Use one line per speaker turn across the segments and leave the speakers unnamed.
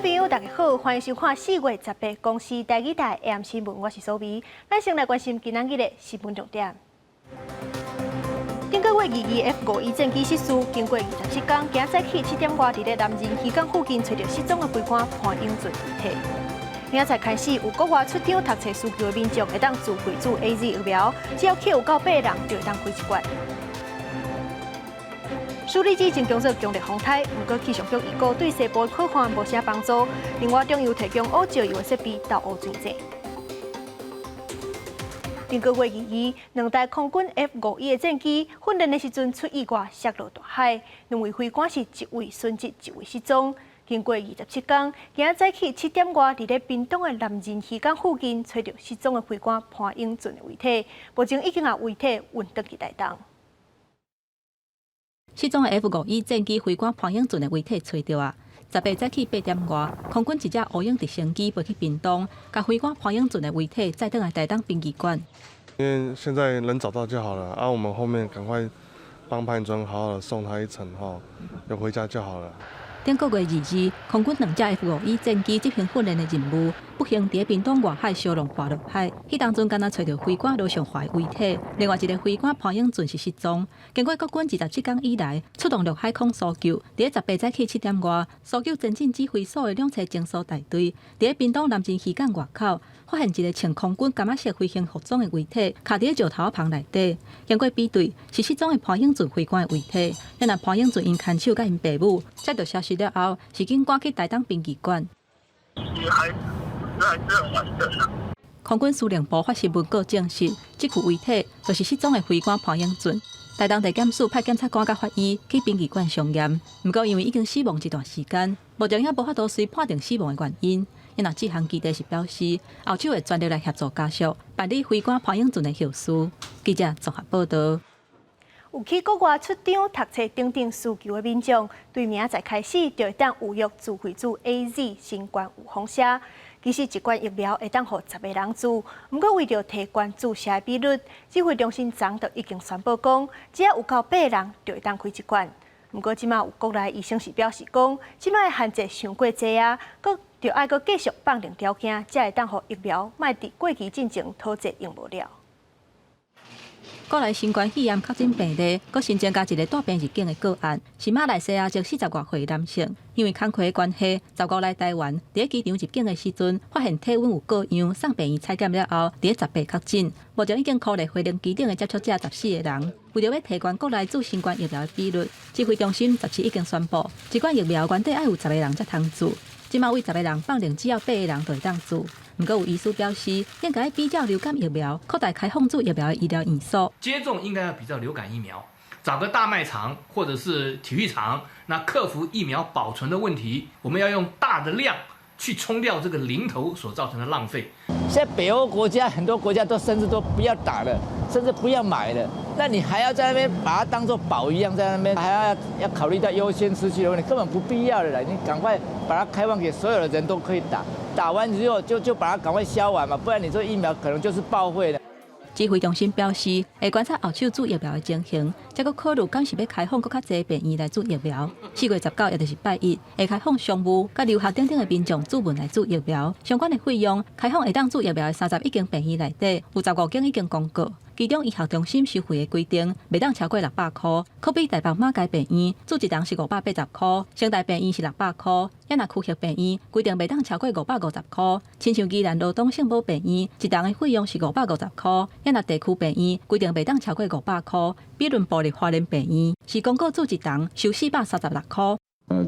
朋友，大家好，歡迎收看4月18公視台語台 AM 新聞，我是蘇美。咱先來關心今仔日的新聞重點。頂個月22 F-5E 戰機失事，經過27工，今早起7點外，佇咧南仁漁港附近揣著失蹤的飛官潘永俊遺體。明仔載開始，有國外出張讀冊需求的民眾會當自費注 AZ 疫苗，只要去有夠八個人，就會當開一罐。舒力基前工作強烈風颱，毋過氣象局預告對西部的可旱無啥幫助。另外，中油提供烏石油的設備到烏水井。頂個月22，兩台空軍 F-5E 的戰機訓練的時陣出意外，摔落大海。兩位飛官是一位殉職，一位失蹤。經過27工，今仔早起7點外，佇咧屏東的南仁漁港附近，揣著失蹤的飛官潘永俊的遺體。目前已經予遺體運轉去台東。
失蹤的 F-5E 戰機飛官潘永俊的遺體揣著啊！18早起8點外，空軍一隻烏鷹直升機飛去屏東，共飛官潘永俊的遺體載轉來台東殯儀館。
因為現在能找到就好了，啊，我們後面趕快幫潘尊好好的送他一程，吼，有回家就好了。
頂個月22，空軍兩隻 F-5E 戰機執行訓練的任務，不幸佇屏東外海燒浪滑落海。彼當陣敢若揣著飛官羅尚華的遺體，另外一個飛官潘永俊是失蹤。經過國軍27工以來出動陸海空搜救，佇18早起7點外，搜救前進指揮所的兩冊偵搜大隊，佇屏東南仁漁港外口，發現一個穿空軍柑仔色飛行服裝的遺體，徛佇石頭旁內底。經過比對，是失蹤的潘永俊飛官的遺體。然後潘永俊𪜶牽手佮𪜶爸母，接到消息了後，是緊趕去台東殯儀館。
還是很完整啊。
空軍司令部發新聞稿證實，這具遺體就是失蹤的飛官潘永俊。台東地檢署派檢察官佮法醫去殯儀館相驗，毋過因為已經死亡一段時間，目前猶無法度隨判定死亡的原因。因那志航基地是表示，後手會全力來協助家屬辦理飛官潘永俊的後事。記者綜合報道。
有去國外出張讀冊等等需求的民眾，對明仔載開始就會當預約自費注 AZ 新冠預防射。其實一罐疫苗會當予10個人注，毋過為著提懸注射的比率，指揮中心昨就已經宣布講，只要有夠八個人就會當開一罐。毋過這馬有國內醫生是表示講，這馬的限制傷過濟啊，閣著愛閣繼續放定條件，才會當予疫苗莫佇過期進前討債用無了。
國內新冠肺炎確診病例，閣新增加一个帶病入境的個案，是馬來西亞籍40外歲男性，因為工課的關係，15來台灣，佇機場入境的時陣，發現體溫有過樣，送病院採檢了後，佇18確診，目前已經孤立飛行機頂的接觸者14個人。為著欲提懸國內注新冠疫苗的比率，指揮中心17已經宣布，一罐疫苗原底愛有十個人才通注，這馬為十個人放定只要八個人就會當注。毋過有醫師表示，應該比照流感疫苗，擴大開放注疫苗的醫療院所。
接種應該要比照流感疫苗，找個大賣場或者是體育場，那克服疫苗保存的問題。我們要用大的量去沖掉這個零頭所造成的浪費。
現在北歐國家很多國家都甚至都不要打了，甚至不要買了。那你還要在那邊把它當做寶一樣在那邊，還要考慮到優先次序的問題，根本不必要的啦。你趕快把它開放給所有的人都可以打，打完之後就把它趕快銷完嘛，不然你這疫苗可能就是報廢了。
指揮中心表示，會觀察後手注疫苗的情形，才閣考慮敢是欲開放閣較濟病院來注疫苗。4月19，也就是拜一，會開放商務、佮留學等等的民眾諮詢來注疫苗。相關的費用，開放會當注疫苗的31間病院內底，有15間已經公告。其中醫學中心收費的規定，袂當超過600箍。可比台北馬偕病院注一人是580箍，成大病院是600箍，抑若區域病院規定袂當超過550箍。親像宜蘭羅東聖母病院，一人的費用是550箍，抑若地區病院規定袂當超過500箍。比崙部立花蓮病院是公告注一人收436箍。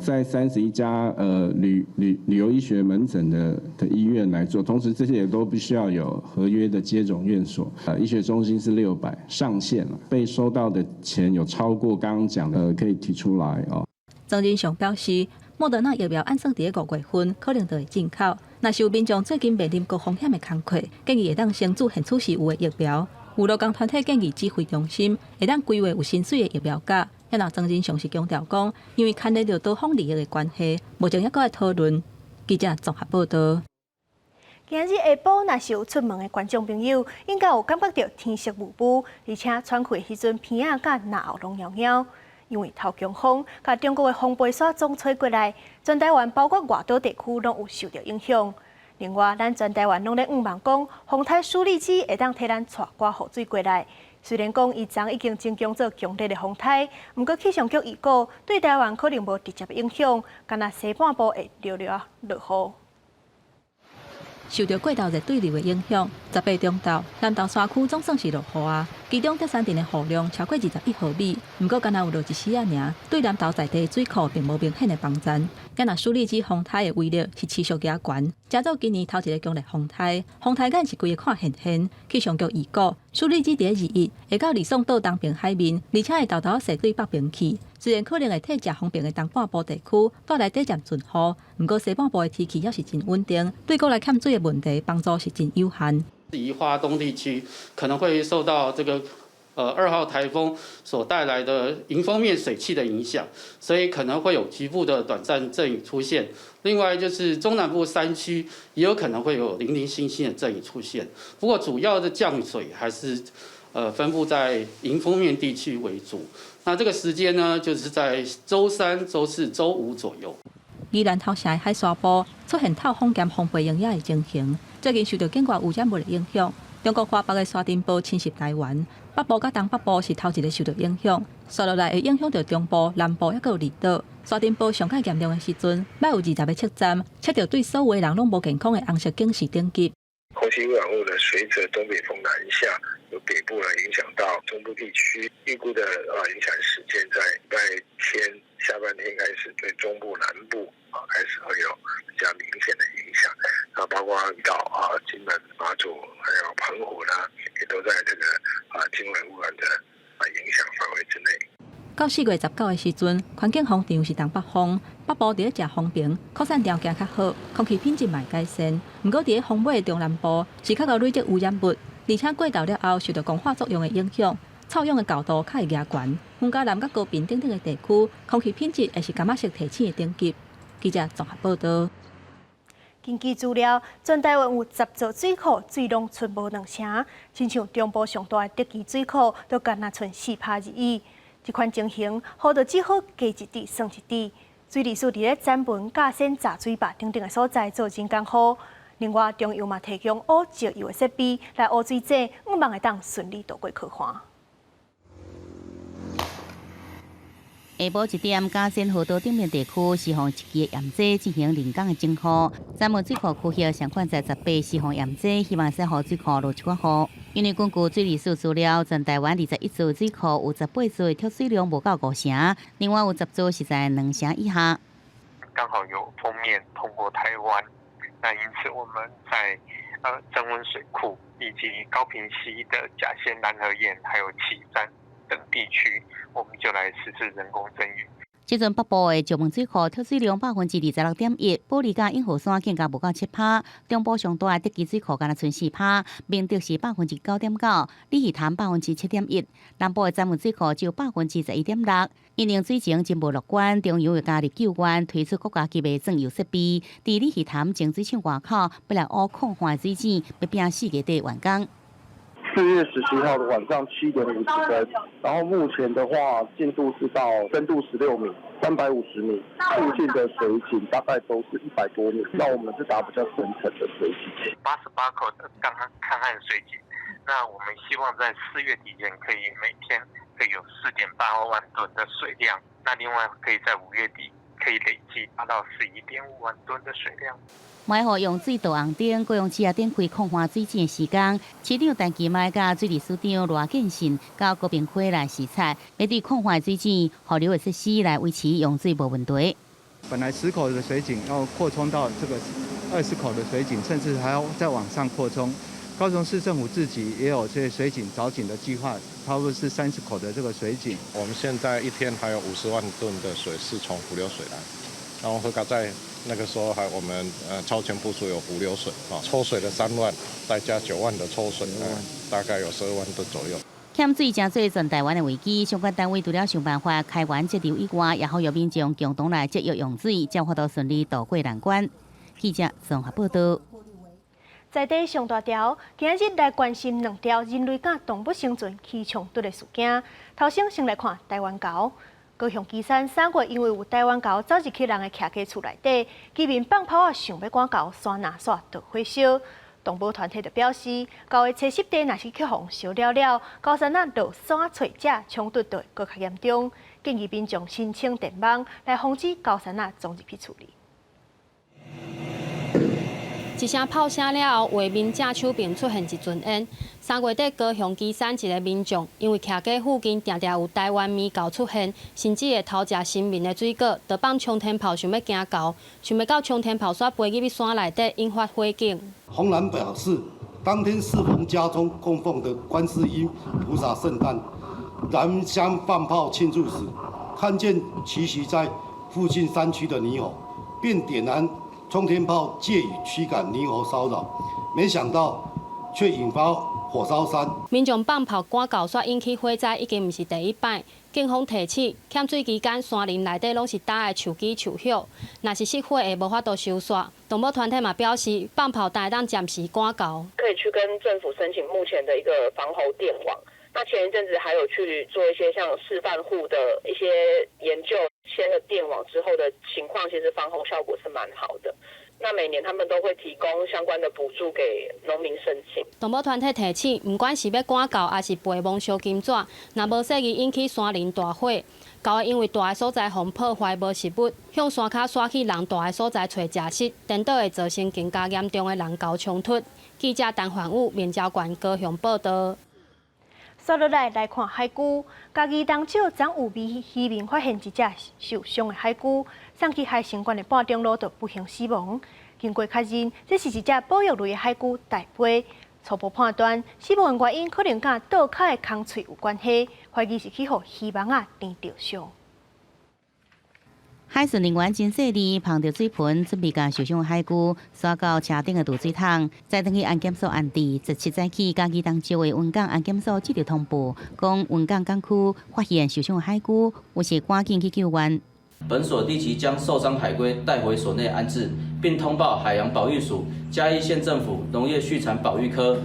在31家旅遊醫學門診的醫院來做，同時這些也都必須要有合約的接種院所。醫學中心是600上限，被收到的錢有超過剛剛講的，可以提出來哦。
曾仁祥表示，莫德納疫苗按算佇5月份可能就會進口。若是有民眾最近面臨高風險的工課，建議會當先注現此時有的疫苗。有勞工團體建議指揮中心會當規劃有薪水的疫苗假。那曾仁祥是強調講，因為牽連著多方利益的關係，目前猶閣愛討論。記者綜合報道。
今日下晡若是有出門的觀眾朋友，應該有感覺著天色霧霧，而且喘氣的時陣鼻仔佮嚨喉攏蟯蟯。因為頭強風，共中國的風暴沙總吹過來，全台灣包括外島地區攏有受著影響。另外，咱全台灣攏咧向望講，風颱舒力基會當替咱帶寡雨水過來。雖然講伊昨已經增強做強烈的風颱，毋過氣象局預告對台灣可能無直接影響，干焦西半部會著著仔落雨。
受著過頭熱對流的影響，18中晝南投山區總算是落雨啊！其中德山鎮的雨量超過21毫米，毋過干焦有落一絲仔爾，對南投在地水庫並無明顯的幫助。也若舒力基風颱的威力是持續加懸，成做今年頭一个強烈風颱，風颱眼是規个看現現。氣象局預告，舒力基佇21會到呂宋島東邊海面，而且會沓沓仔勢對北邊去。雖然可能會替誠方便的東半部地區帶來短暫陣雨，毋過西半部的天氣猶是真穩定，對國內欠水的問題幫助是真有限。
宜花東地區可能會受到這個2號颱風所帶來的迎風面水汽的影響，所以可能會有局部的短暫陣雨出現。另外就是中南部山區也有可能會有零零星星的陣雨出現，不過主要的降水還是分布在迎風面地區為主。那這個時間呢，就是在週三、週四、週五左右。
宜蘭頭城的海沙埔出現透風兼風背鷹仔的情形，最近受著境外污染物的影響，中國華北的沙塵暴侵襲台灣，北部佮東北部是頭一个受著影響，紲落來會影響著中部、南部猶閣有離島。沙塵暴上蓋嚴重的時陣，欲有20个測站測著對所有的人攏無健康的紅色警示等級。
空氣污染物呢，隨著東北風南下，由北部呢影響到中部地區，預估的影響時間在禮拜天下半天開始，對中部南部啊開始會有比較明顯的影響。啊，包括離島啊、金門、馬祖，還有澎湖呢，也都在這個啊輕微污染的啊影響範圍之內。
到4月19的時陣，環境風場是東北風，北部佇咧食風平，擴散條件較好，空氣品質嘛會改善。毋過佇咧風尾的中南部，是較𠢕累積污染物，而且過晝了後受著光化作用的影響，臭氧的厚度較會加懸。雲嘉南佮高屏等等的地區，空氣品質會是柑仔色提醒的等級。記者綜合報導。
根據資料，全台灣有10座水庫水攏賰無兩成，親像中部上大的德基水庫，都干焦賰4趴而已。這款情形，雨就只好加一滴算一滴。水利署佇咧曾文、甲仙閘水壩等等的所在做人工雨。另外，中油嘛提供挖石油的設備來挖水井，向望會當順利渡過乾旱。
下晡一點，甲仙河道頂面地區施放一支鹽劑進行人工的整雨。曾文水庫區域上款在18施放鹽劑，希望使予水庫落一寡雨。因為根據水利署資料，全台灣21座水庫有18座的蓄水量無夠5成，另外有10座是在2成以下。
剛好有鋒面通過台灣，那因此我們在曾文水庫以及高屏溪的甲仙攔河堰，還有旗山等地區，我們就來實施人工增雨。
這陣北部的石門水庫蓄水量26.1%，埔里佮永和山更加無夠7趴，中部上大的德基水庫干焦賰4趴，明德是9.9%，鯉魚潭7.1%，南部的曾文水庫只有11.6%。因應水情真無樂觀，中油會加入救援，推出國家級的增油設備，佇鯉魚潭淨水廠外口，欲來挖礦旱水井，欲拼4月底完工。
4月17號的晚上7點50分，然後目前的話進度是到深度16米，350米，附近的水井大概都是100多米，那我們是打比較深層的水井。
88口的乾旱水井，那我們希望在4月底前可以每天可以有4.8萬噸的水量，那另外可以在5月底可以累計達到11.5萬噸的水量。
欲予用水導紅燈，高雄市也展開擴旱水井的時間。市長陳其邁佮水利署長賴建信到高屏溪來視察，欲對擴旱水井預留的設施來維持用水無問題。
本來10口的水井要擴充到這個20口的水井，甚至還要再往上擴充。高雄市政府自己也有這些水井鑿井的計劃，差不多是30口的這個水井。
我們現在一天還有50萬噸的水是從伏流水來，然後會在那個時候還我們超前部署有伏流水啊，抽水的3萬，再加9萬的抽水，大概有12萬噸左右。
欠水成做全台灣的危機，相關單位除了想辦法開源節流以外，也呼籲民眾共同來節約用水，才有法度順利渡過難關。記者綜合報導。
在地上大條，今仔日來關心兩條人類佮動物生存起衝突的事件。頭先先來看台灣猴。高雄旗山3月因為有台灣猴走入去人的徛家厝內底，居民放炮仔想欲趕猴，山若煞著火燒。動保團體就表示，猴的棲息地若是去予燒了了，猴硲仔落山揣食，衝突就會閣較嚴重。建議民眾申請電網來防止猴硲仔衝入去厝裡。
一聲炮聲了後，畫面正手邊出現一陣煙。3月底，高雄旗山一个民眾因為徛家附近定定有台灣獼猴出現，甚至會偷食新民的水果，就放沖天炮想欲驚猴，想袂到沖天炮煞飛入去山內底，引發火警。
洪蘭表示，當天適逢家中供奉的觀世音菩薩聖誕，燃香放炮慶祝時，看見棲息在附近山區的獼猴，便點燃沖天炮借以驅趕獼猴騷擾，沒想到卻引發火燒山。
民眾放炮趕猴，煞引起火災，已經毋是第一擺。警方提醒，欠水期間，山林內底攏是焦的樹枝樹葉，若是失火會無法度收煞。動保團體嘛表示，放炮但會當暫時趕猴。
可以去跟政府申請目前的一個防猴電網。那前一陣子還有去做一些像示範戶的一些研究，牽了電網之後的情況，其實防猴效果是蠻好的。那每年他們都會提供相關的補助給農民申請。
動保團體提醒，毋管是欲趕猴，抑是背摸燒金紙，若無細意引起山林大火，猴會因為蹛的所在予破壞無食物，向山跤紲去人蹛的所在揣食食，顛倒會造成更加嚴重的人猴衝突。記者陳焕武、面交縣高雄報道。
煞落來來看海龜，嘉義東石昨有漁民發現一隻受傷的海龜，送去海生館的半中路就不幸死亡。經過確認，這是一隻保育類的海龜大飛。初步判斷，死亡的原因可能佮倒跤的空喙有關係，懷疑是去予漁網仔纏著傷。
海巡人員真細膩，捧著水盆，準備共受傷海龜徙到車頂的儲水桶，載轉去安檢所安置。17早起，嘉義東石的雲港安檢所接到通報，講雲港港區發現受傷的海龜，有時趕緊去救援。
本所立即將受傷海龜帶回所內安置，並通報海洋保育署、嘉義縣政府農業畜產保育科、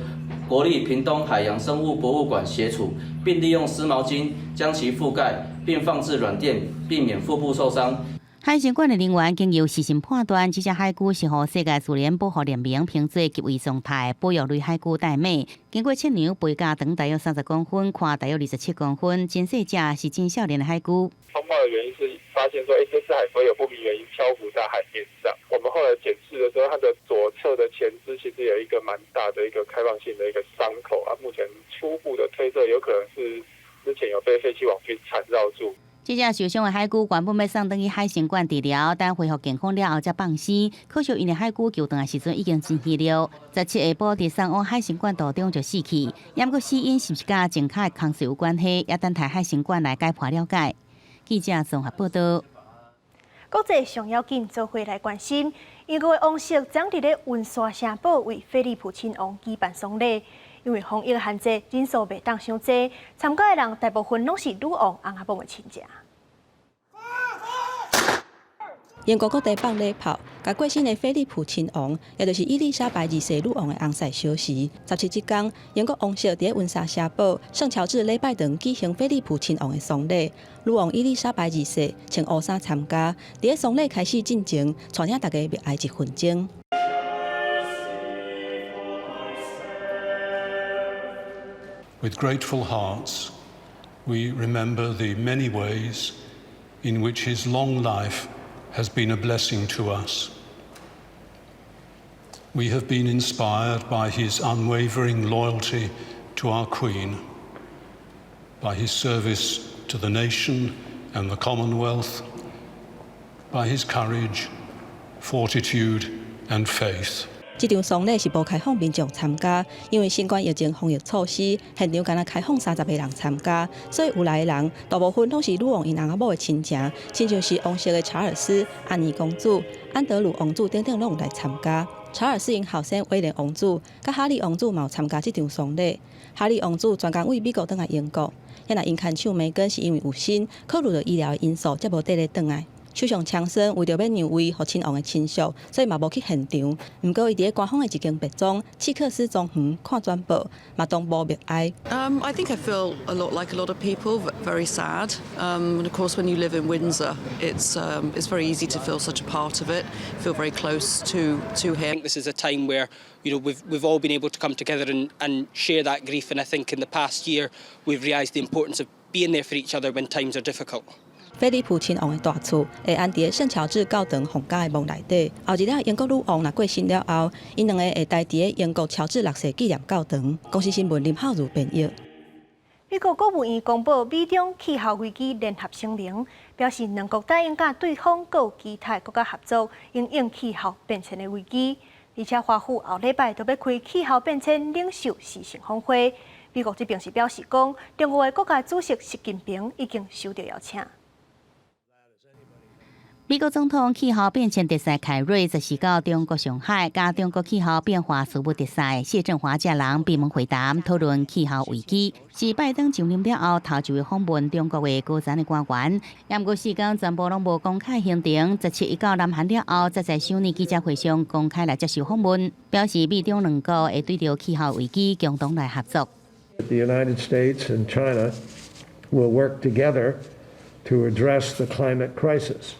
國立屏東海洋生物博物館協處，並利用濕毛巾將其覆蓋，並放置軟墊，避免腹部受傷。
海生館的人員經由細心判斷，這隻海龜是予世界自然保護聯盟評做極危狀態保育類海龜帶馬。經過測量，背甲長大約30公分，寬大約27公分，真細隻，是真少年的海龜。
通報的原因是發現說，這隻海龜有不明原因漂浮在海面上。我們後來檢視的時候，它的左側的前肢其實有一個蠻大的一個開放性的一個傷口啊。目前初步的推測，有可能是之前有被廢棄網具纏繞住。
這隻受傷的海龜原本欲送轉去海生館治療，等恢復健康了後才放生。可惜𪜶的海龜救轉來時陣已經真虛弱。17下晡佇送往海生館途中就死去。毋過死因是毋是佮前跤的空喙有關係，也等待海生館來解剖了解。記者綜合報道。
國際上要緊，做伙來關心，英國的王室昨佇咧溫莎城堡為菲利普親王舉辦喪禮，因為防疫限制，人數袂當傷濟，參加的人大部分攏是女王翁仔某的親戚。
英國各地放禮炮，共過身的菲利普親王，也就是伊麗莎白二世女王的翁婿燒時。17這工，英國王室佇咧溫莎城堡聖喬治禮拜堂舉行菲利普親王的喪禮。女王伊麗莎白二世穿烏衫參加，佇咧喪禮開始進前，帶領大家默哀一分鐘。
With grateful hearts, we remember the many ways in which his long life has been a blessing to us. We have been inspired by his unwavering loyalty to our Queen, by his service to the nation and the Commonwealth, by his courage, fortitude and faith.
這場喪禮是無開放民眾參加，因為新冠疫情防疫措施，現場干焦開放30個人參加，所以有來的人大部分攏是女王𪜶翁仔某的親情，親像是王室的查爾斯、安妮公主、安德魯王子等等攏有來參加。查爾斯𪜶後生威廉王子、佮哈利王子嘛有參加這場喪禮。哈利王子專工為美國轉來英國，遐若𪜶牽手梅根是因為有心，考慮著醫療的因素，才無綴咧轉來。首相強生為著欲讓位予親王的親屬，所以嘛無去現場。毋過伊佇咧官方的一間別莊契克斯莊園看轉播，嘛當無默哀。
I think I feel a lot like a lot of people, very sad. And of course, when you live in Windsor, it's very easy to feel such a part of it, feel very close to him.
I think this is a time where we've all been able to come together and share that grief. And I think in the past year, we've realised the importance of being there for each other when times are difficult.
菲利普親王的大厝會安佇咧聖喬治教堂皇家的墓內底。後日仔英國女王若過身了後，𪜶兩個會待佇咧英國喬治六世紀念教堂。公視新聞林浩如編譯。
美國國務院公布美中氣候危機聯合聲明，表示兩國答應佮對方閣有其他國家合作，因應氣候變遷的危機。而且華府後禮拜就欲開氣候變遷領袖視訊峰會。美國這邊是表示講，中國的國家主席習近平已經收到邀請。
美國總統氣候變遷特使凱瑞十四到中國上海，佮中國氣候變化事務特使謝振華這人閉門會談，討論氣候危機。是拜登就任了後頭一位訪問中國的高層的官員。毋過四工全部攏無公開行程。17伊到南韓了後，才在首爾記者會上公開來接受訪問，表示美中兩國會對著氣候危機共同來合作。
The United States and China will work together to address the climate crisis.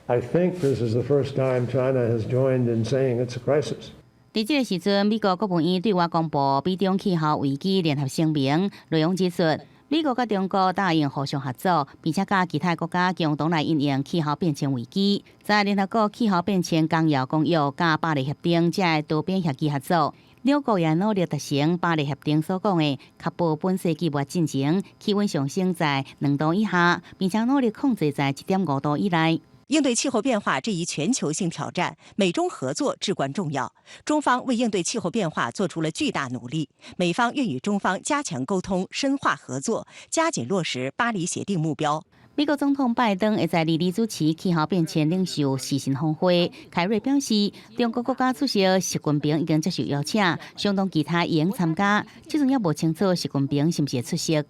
I think this is the first time China has joined in saying it's a crisis.
佇這個時陣，美國國務院對外公布美中氣候危機聯合聲明，內容指出，美國佮中國答應互相合作，並且佮其他國家共同來因應氣候變遷危機，在聯合國氣候變遷綱要公約佮巴黎協定這个多邊協議合作。兩國也努力達成巴黎協定所講的，確保本世紀末進前氣溫上升在2度以下，並且努力控制在1.5度以內。
應對氣候變化這一全球性挑戰，美中合作至關重要。中方為應對氣候變化做出了巨大努力，美方願與中方加強溝通、深化合作，加緊落實巴黎協定目標。
美國總統拜登會在2日主持氣候變遷領袖視訊峰會。凱瑞表示，中國國家主席習近平已經接受邀請，相當其他會參加，這陣猶無清楚習近平是毋是會出席。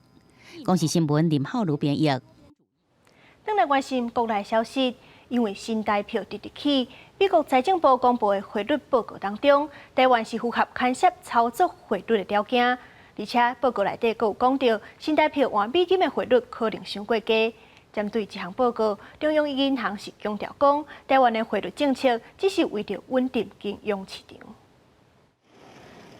公視新聞林浩如編譯。
轉來關心國內消息。因為新台票直直起，美國財政部公布的匯率報告當中，台灣是符合牽涉操作匯率的條件，而且報告內底閣有講著，新台票換美金的匯率可能傷過低。針對這項報告，中央銀行是強調講，台灣的匯率政策只是為著穩定金融市場。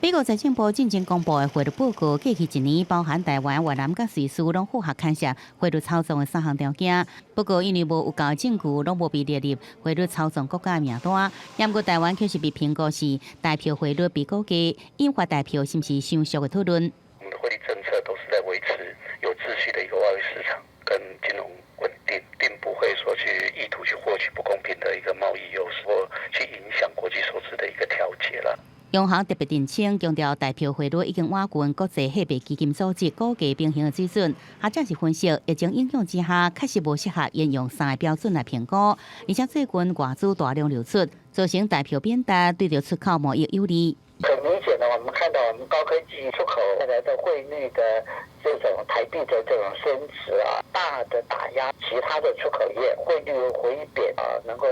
美國財政部進前公布的匯率報告，過去一年包含台灣、越南佮瑞士攏符合牽涉匯率操縱的三項條件。不過，因為無有夠證據，攏無被列入匯率操縱國家的名單。毋過，台灣卻是被評估是台票匯率被估低，引發台票是毋是傷俗的討論。
我們的匯率政策都是在維持有秩序的一個外匯市場跟金融穩定，並不會說去意圖去獲取不公平的一個貿易優勢，或去影響國際收支的一個調節了。
央行特別澄清，強調台票匯率已經倚近國際貨幣基金組織估價平衡的水準。學者是分析，疫情影響之下，確實無適合沿用三个標準來評估。而且最近外資大量流出，造成台票貶值，對著出口貿易有利。
很明顯的，我們看到我們高科技出口帶來的匯率的這種台幣的這種升值啊，大的打壓其他的出口業，匯率回貶啊，能夠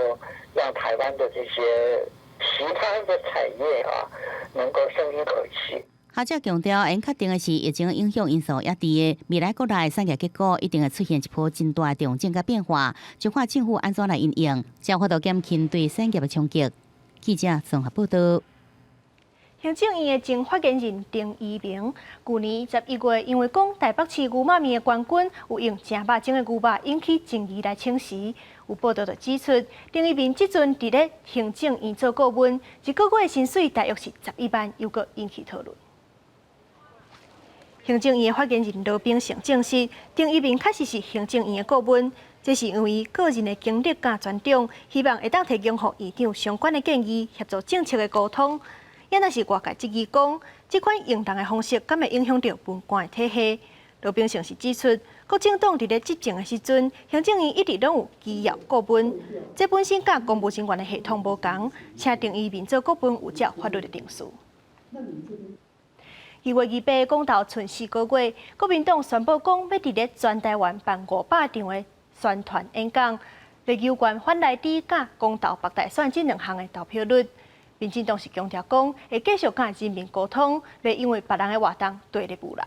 讓台灣的這些其他的產業啊，能夠鬆一口氣。
學者強調，應確定的是疫情影響因素猶佇的未來國內產業結構一定會出現一波真大的調整佮變化，就看政府按怎來因應，才有法度減輕對產業的衝擊。記者綜合報道。
行政院的前發言人丁怡銘，舊年11月因為講台北市牛肉麵的冠軍有用誠肉種的牛肉引起爭議來請辭。有報道就指出，丁怡銘這陣佇咧行政院做顧問，一個月薪水大約是11萬，又閣引起討論。行政院的發言人羅秉成證實，丁怡銘確實是行政院的顧問，這是因為個人的經歷佮專長，希望會當提供予院長相關的建議，協助政策的溝通。也若是外界質疑講，這款用人的方式敢會影響著文官的體系？羅秉成是指出，國政黨佇咧執政的時陣，行政院一直攏有機要顧問，這本身佮公務人員的系統無仝，請丁怡銘做顧問有照法律的程序。2月28講到春四個月，國民黨宣布講欲佇咧全台灣辦500場的宣傳演講，來攸關反萊豬佮公投北大選這兩項的投票率。民進黨是強調講，會繼續佮人民溝通，袂因為別人的活動對立無人。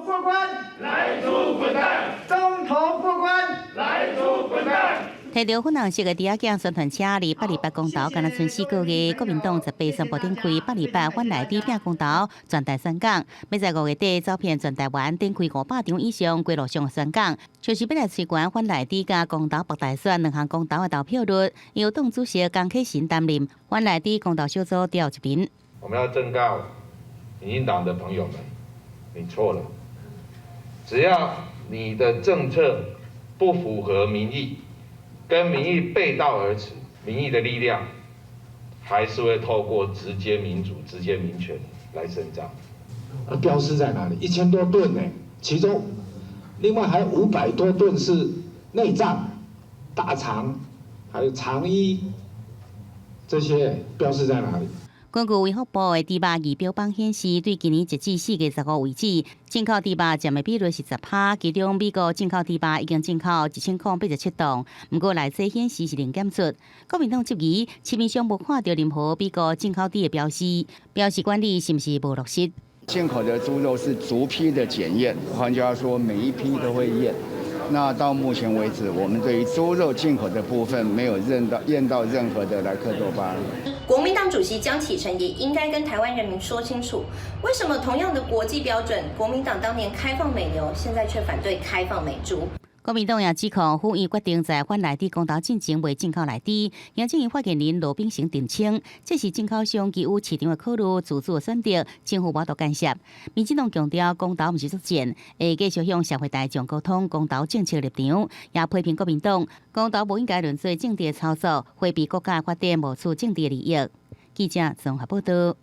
過關，萊豬滾蛋！公投過關，萊豬滾蛋！
提著粉紅色的豬仔囝宣傳車，佇828公投，敢若賰四個月，國民黨18宣布展開828反萊豬拼公投全台宣講，欲在5月底走遍全台灣，展開500場以上街路上的宣講，就是欲來催懸反萊豬佮公投北大選兩項公投的投票率，由黨主席江啟臣擔任反萊豬公投小組召集人。
我們要正告民進黨的朋友們，你錯了。只要你的政策不符合民意，跟民意背道而馳，民意的力量還是會透過直接民主、直接民權來伸張。
啊，標示在哪裡？1000多噸呢，其中另外還有500多噸是內臟、大腸，還有腸衣，這些標示在哪裡？
根據衛福部的豬肉儀表板顯示，對今年截至4月15為止，進口豬肉佔的比率是10%，其中美國進口豬肉已經進口1087噸，毋過內測顯示是零檢出。國民黨質疑市面上無看著任何美國進口豬的標示，標示管理是毋是無落實？
進口的豬肉是逐批的檢驗，換句話說，每一批都會驗。那到目前為止，我們對於豬肉進口的部分沒有驗到任何的萊克多巴胺。
國民黨主席江啟臣也應該跟台灣人民說清楚，為什麼同樣的國際標準，國民黨當年開放美牛，現在卻反對開放美豬？
國民黨也指控府院決定在反萊豬公投進前袂進口萊豬。行政院發言人羅秉成澄清，這是進口商基於市場的考慮，自主的選擇，政府無法度干涉。民進黨強調，公投毋是作戰，會繼續向社會大眾溝通公投政策立場，也批評國民黨公投無應該淪做政治的操作，迴避國家發展謀取政治利益。記者綜合報道。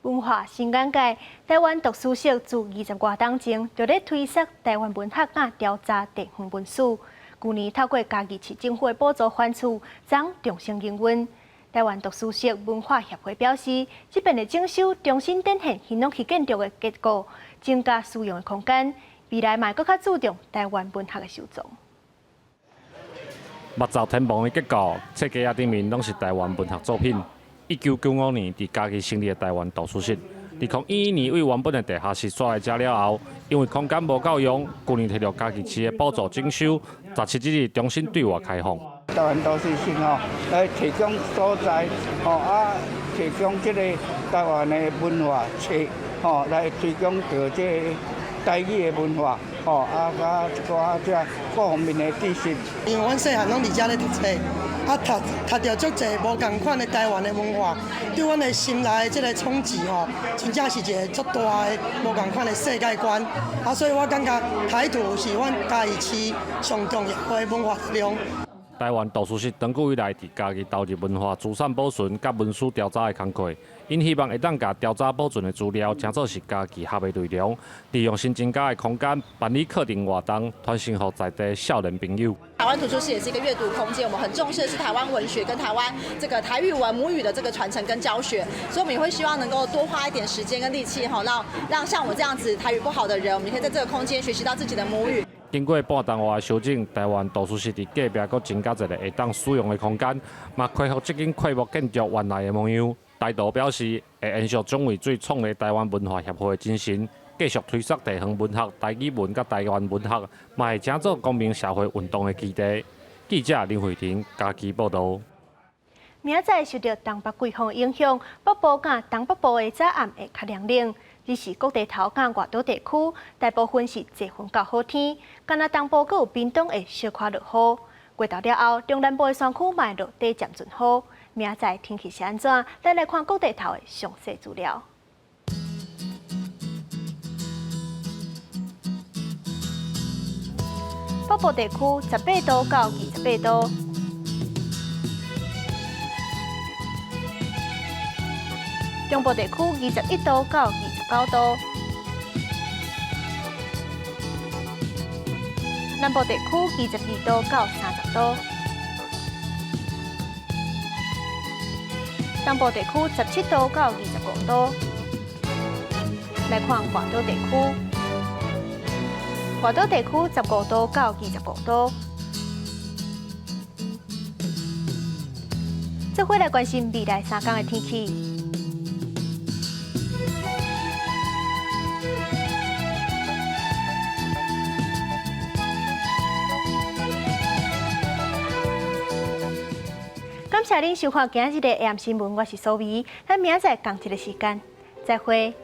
文化新眼界，台灣圖書室自20外冬前就咧推捒台灣文學佮調查地方文史。舊年透過嘉義市政府的補助翻厝，將重新營運。台灣圖書室文化協會表示，這遍的整修重新展現新農去建築的結構，增加使用的空間，未來嘛閣較注重台灣文學的收藏。
木造天棚的結構，設計仔頂面攏是台灣文學作品。1995年，佇嘉義成立的台灣圖書室，2011年對原本的地下室徙來遮了後，因為空間無夠用，舊年提著嘉義市的補助整修，17日重新對外開放。
台灣圖書室吼，來提供所在，吼啊，提供這个台灣的文化冊，吼來推廣著這个台語的文化，吼啊，佮一寡這各方面的知識。
因為阮細漢攏佇遮咧讀冊。啊，讀讀著足濟無仝款的台灣的文化，對阮的心內的這个衝擊吼，真正是一个足大的無仝款的世界觀。啊，所以我感覺台圖是阮嘉義市上重要的文化力量。
台灣圖書室長久以來佇嘉義投入文化資產保存佮文史調查的工課，𪜶希望會當共調查保存的資料，稱做是嘉義合的內容，利用新增加的空間辦理課程活動，傳承予在地少年朋友。
台灣圖書室也是一個閱讀空間，我們很重視的是台灣文學跟台灣這個台語文母語的這個傳承跟教學，所以我們也會希望能夠多花一點時間跟力氣，哈，讓像我這樣子台語不好的人，我們可以在這個空間學習到自己的母語。
經過半冬外的修整，台灣圖書室佇隔壁閣增加一個會當使用的空間，嘛恢復這間檜木建築原來的模樣。台圖表示會延續蔣渭水創立台灣文化協會的精神，繼續推捒地方文學、台語文佮台灣文學，嘛會成做公民社會運動的基地。記者林慧婷嘉義報導。
明仔載受著東北季風影響，北部佮東北部的早暗會較涼冷。只是各地頭佮外島地區，大部分是濟雲到好天，干焦東部閣有屏東會小可落雨。過晝了後，中南部的山區嘛會落短暫陣雨。明仔載天氣是按怎？咱來看各地頭的詳細資料。北部地區18度到28度。中部地區21度到29度，南部地區22度到30度，東部地區17度到25度。來看外島地區，外島地區15度到25度，做伙來關心未來三工的天氣。感謝恁收看今日的 AM 新聞，我是蘇薇，咱明仔載仝一个時間，再會。